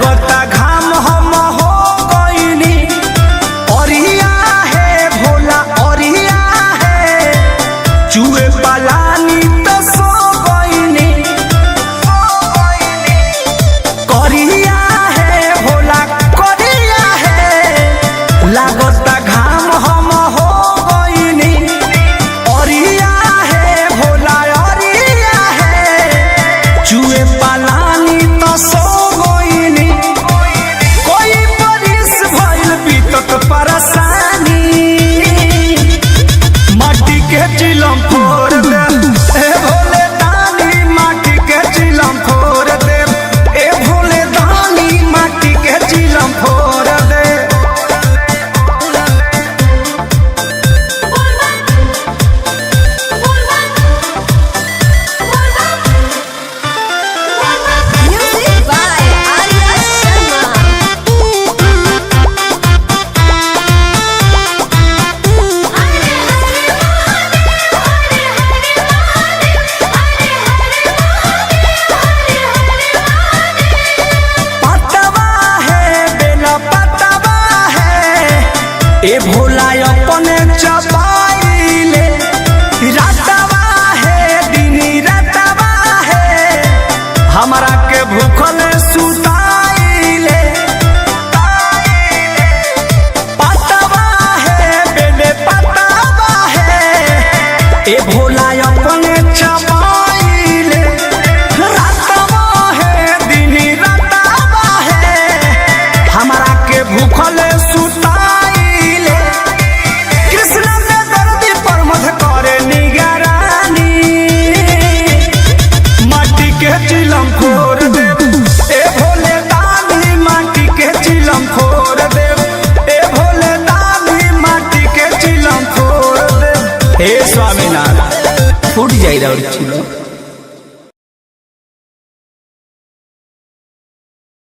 लागता घाम हम हो गइनी। अरिया है भोला अरिया है, चूहे पलानी तो सो गइनी। करिया है भोला करिया है, लागता घाम हम हो गइनी। अरिया है भोला अरिया है, चूहे पलानी तो सो गइनी। कोई परिस भइल बीतत परेशानी, माटी के चिलम फोड़ दे ए भोले दानी, माटी के चिलम फोड़ दे ए भोले दानी, माटी के चिलम फोड़ दे। Music by Arya Sharma. पतवा है बेला पतवा है, ए भोला अपने चबाइले। रातवा है दिनी रातवा है, हमरा के भूखल सुताइले। पतवा है बेले पतवा है, ए भोला अपने चबाइले। रातवा है दिनी रातवा है, हमरा के भूखल सुताइले। कृष्ण में दर्दी परमध करे निगरानी, माटी के चिलम फोड़ दे ए भोले दानी, माटी के चिलम फोड़ दे ए भोले दानी, माटी के चिलम फोड़ दे। हे स्वामीनाथ, फूट जाई रहा चिलम।